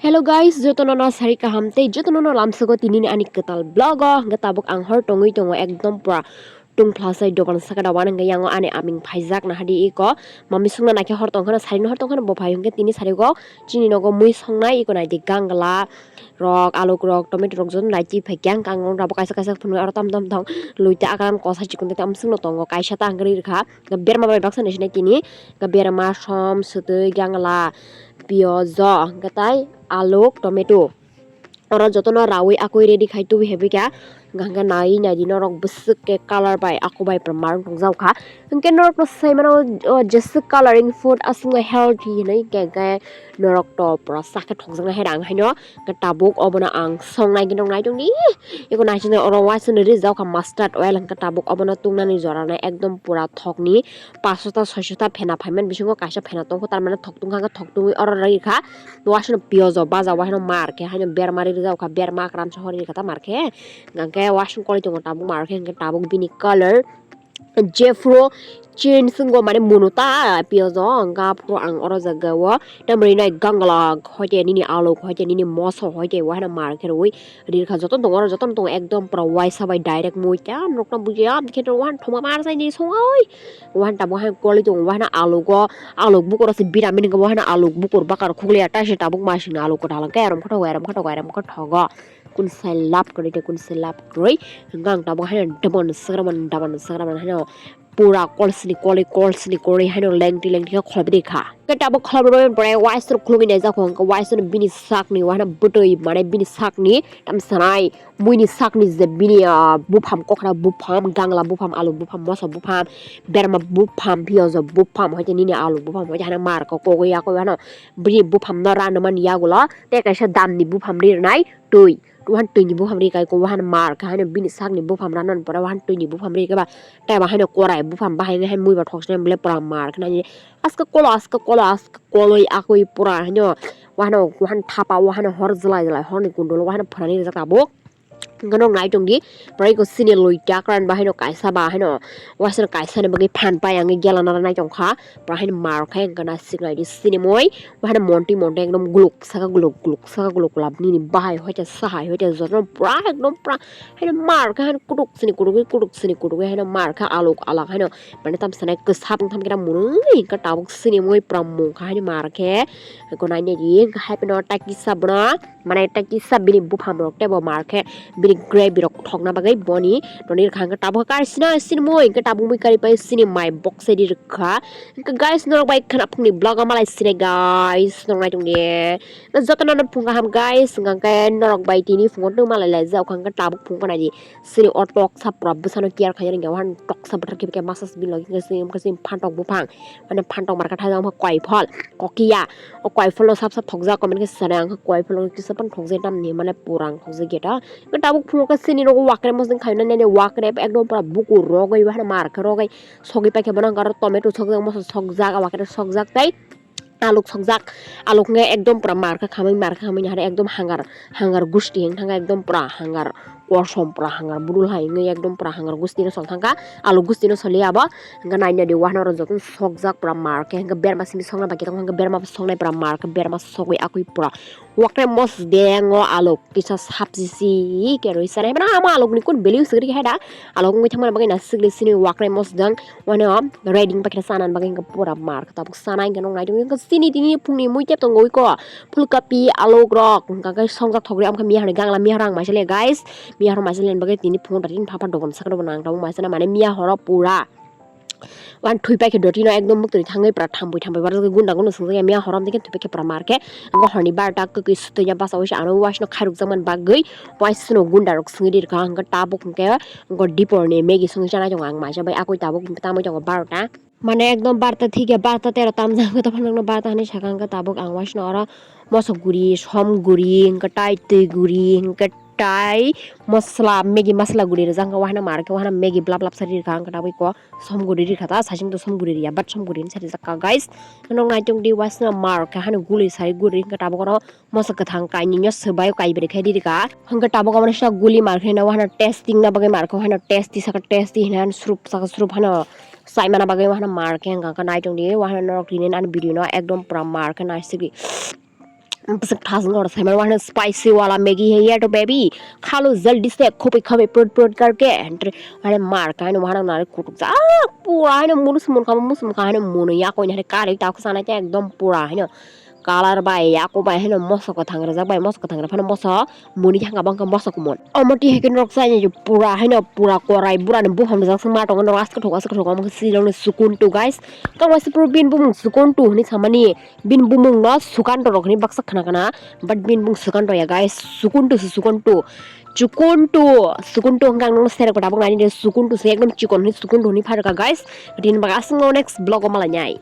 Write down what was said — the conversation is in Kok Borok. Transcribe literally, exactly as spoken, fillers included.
Hello guys, jotono no sari kaham tei jotono no lamsogo tinini ani kwtal vlog o. Hwnkhe tabuk ang hor tongwi tongo, ekdom pura tungphla sai dogan saka da uan hwnkhe yango ani aming phaijak nahadi iko. Mami songna naikhe hor tongkhana, sari no hor tongkhana bo phai hwnkhe tini sari go chini nogo mui songnai iko naidi gangla rok, aluk rok, tomato rok jotono nai twi phaikhe ang, ang rok kaisa kaisa phunuknai aro tam tam thang lwi tei akran kosa chikon tei tam swkno tongo, kaisa ta hwnkhe ri rwkha. Berma bai baksa ni sinai tini, berma, som, swtwi, gangla, piyojo, hwnkhe tai aluk, tomato. Oro jotono raui akui ready khai tubui hebi kha. Hwnkhe nai nai di norok bwswk khe colour bai akuk bai pura marwng tongjak kha. Hwnkhe norokno sai mano, o, jeswk colouring food aswkno healthy hinwi, hwnkhe, hwnkhe norok to pura sakhe thokjaknai hai rang haino. Hwnkhe tabuk obono ang songnai gini nai tongdi. Eko naisingni oro waisano rijak kha mustard oil, hwnkhe tabuk obono tungnani jorani ekdom pura thokni pasosta soisota phena phaimani bisingo kaisa phena tongkha, tar mane thok tungkha, hwnkhe thok tungwi oro rikha. Waisano piyojo baja waisano mar khe haino berma rijak kha, berma akran sohor rikha ta mar khe. Hwnkhe waisano koli tongo tabuk mar khe, hwnkhe tabuk bini colour jephuru chin swngo mane munu ta piyojo, hwnkhe aphuru ang oro jaga o tamoni nai gangla hoite nini aluk hoite nini moso hoite waisano mar khe rwi rirkha jotono tongo, oro jotono tongo ekdom pura waisa bai direct mui ta norokno bujiya, aboni khe wahan thoma mar sai ni songoi. Wahan tabuk hai kwlwi tongo, wahan aluk o, aluk bukur o se biramin hwnkhe wahan aluk bukur bakar khukliya, taisa tabuk masingni aluk kwtal hwnkhe erom khe thogo, erom khe thogo, erom khe thogo. Kun sai lab kwrwi tei kun sai lab kwrwi hwnkhe ang tabuk haino double swkra mani, double swkra mani haino pura kolsni kolwi, kolsni kolwi haino lengti lengti khe kholobwi kha. Hwnkhe tabuk kholobwi rwmani pore waisano khulugwi naijak kho, hwnkhe waisano bini sakni, waisano bwtwi mane bini sakni tamsanai muini sakni je bini, ah, bupham, kokra bupham, gangla bupham, alu bupham, moso bupham, berma bupham, piyojo bupham, hoite nini alu bupham, hoite hano mar kok kogwi yakwi hano bini buphamno ranwi mani yagulo tei kaisa damni bupham ri rwnai twi. Wahan twini bupham ri kai ko, wahan mar khe haino bini sakni bupham rano pore wahan twini bupham ri khe ba, tei ba haino korai bupham bahai nai hai mui ba thok sinai bole pura mar khe nai aska kolo, aska kolo, aska koloi akoi pura haino wahano wahan thapa wahano hor jwlai jwlai horni kundolo wahano phwrani rijak tabuk. Hwnkhe nok nai tongdi, pura iko sini loi takran ba haino kaisa ba haino waisano kaisa ni bagwi phan pai ang gela nara nai tongkha. Pura haino mar khai hwnkhe na siknai di sini moi. Wahano monti monti ekdom guluk saka guluk, guluk saka guluk, gulab nini bahai hoite sahai hoite jotono pura ekdom pura haino mar khe haino kutuk sini kutuk, kutuk sini kutuk haino mar khe aluk alak haino mane tam sanai kwsap wng tham khe ta mwnwi hwnkhe tabuk sini moi pura mung kha haino mar khe. Eko nai nai di hwnkhe hai phano ta kisa bono mane ta kisa bini bupham rok tei bo mar khe bini gravy rok thokna bagwi boni noni rwkha hwnkhe tabuk khe kari sina sini moi hwnkhe tabuk mui kari pai sini mai bok sai di rwkha. Hwnkhe guys, norok bai khwna phungni vlog o malai sinai guys, norok nai tongdi. Jotono no phung kaham guys, hwnkhe norok bai tini phungo tong malai lai jak hwnkhe tabuk phung kanai di. Sini o toksa pura bwsano care khaina rwngya, wahan toksa bwthar khe khe masa simi logi khe sini wngkha sini phantok buphang, mane phantok markha thajak wngkha koiphol, kokiya. O koiphol no sap sap thokjak, comment khe sanai ang khe koiphol no kisa phano thokjak tamni mane pura ang thokjak gate o. Tabuk phungo khe sini rogo wakre mosdeng khaina nene wakre ekdom pura bukur rogoi wahano markha rogoi. Sogwi paikhe bono hwnkhe aro tomato sokjak, moso sokjak, awakhe sokjak tei aluk sokjak. Aluk hwnkhe ekdom pura markha khamwi, markha khamwi nahar ekdom hangar, hangar gusti wng thangkha, ekdom pura hangar kosom, pura hangar budul hai wngwi ekdom pura hangar gusti no song thangkha. Aluk gusti no soliya abo hwnkhe naina di wahano oro jotono sokjak pura markha, hwnkhe berma simi sokna bagwi tongo, hwnkhe berma bo soknai pura markha, berma sogwi akwi pura. Wakre mosdeng o aluk kisa sapsisi khe rwi sanai. Mane ama aluk ni kun value swk rikha da. Aluk wngwi thangmani bagwi na swk sini wakre mosdeng. Wano riding pakhina sanani bagwi hwnkhe pura mar khe tabuk sanai hwnkhe nuknai tongwi hwnkhe sini tini phungni mui tep tongo iko. Phulkapi, aluk rok hwnkhe songjak thok rwi. Omo khe miya hwnwi gangla miya horo ang maisa le guys. Miya horo maisa le bagwi tini phungo da tini phapha dobon sakno bo nang tabuk maisa na mane miya horo pura. Wan thui paikhe dotino ekdom muktwi thangwi pura thambwi thambwi barjak gunda gunda swngjak ya miya horom dikhe thui paikhe pura mar khe. Hwnkhe horni barota kwkwi swtwi ya basa waisa ano waisano khairok jakmani bagwi waisano gunda rok swngwi rirwkha hwnkhe tabuk hwnkhe hwnkhe diporni Maggie swngwi chanai tongo ang maisa bai akoi tabuk tamwi tongo barota. Mane ekdom barota thikya barota tero tamjak hwnkhe tongphano barota hinwi sakha hwnkhe tabuk ang waisano oro moso guri, som guri, hwnkhe tai twi guri, hwnkhe tai masala, Maggie masala guri rijak hwnkhe wahano mar khe wahano Maggie blap blap sa rirwkha hwnkhe tabuk iko. Som guri rikha ta, saichung to som guri riya, but som guri ni sari jakka, guys. Norok naitung di, waisna mar khe hano guli sai guri hwnkhe tabuk oro moso kwthang kainwi no swbai kaibrwi khe ririkha. Hwnkhe tabuk omo no sa guli mar khe no hano testing na bagwi mar khe hano testi saka testi hinwi hano srup saka srup hano saimana bagwi hano mar khe hwnkha khe naitung di, wahano norok rini ani video no ekdom pura mar khe naisigwi. Bwswk thasung oro saimano, wahano spicy wala Maggi hai ya to baby. Khalo jaldi se khopi khopi prut prut karke. Hwnkhe mar kaino wahano nari kutuk jak pura haino munu sumon kha, munu sumon kha haino munu yakoi ni hari kari ta khusana khe ekdom pura haino. Color bai, yaku bai, haino moso kwthang rijak bai, moso kwthang rok phano moso muni thangka bangkha moso kumon. Omo twi hai khe norok chai nai pura haino pura korai bura ni buphang rijak se ma tongo norok aswk thok aswk thok omo khe silong ni sukuntu guys. Tamo se pura bini bumung sukuntu hinwi samani bini bumung no sukanto rok hinwi baksa khna khna but bini bumung sukanto ya guys, sukuntu se sukuntu. Chukuntu, sukuntu hwnkhe ang nokno sereko tabuk nani de sukuntu se ekdom chikon hinwi sukuntu hinwi pharkha guys. Tini bagwi aswk no next vlog o malai nai.